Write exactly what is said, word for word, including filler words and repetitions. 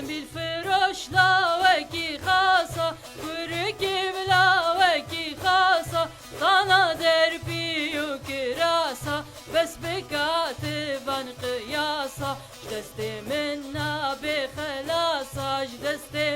Bîlfiroş lawekî xasa, kurikî bi lawekî xasa, dana derpî û kirasa, bes bi katiban qiyasa, ji destê min nabe xelasa, ji destê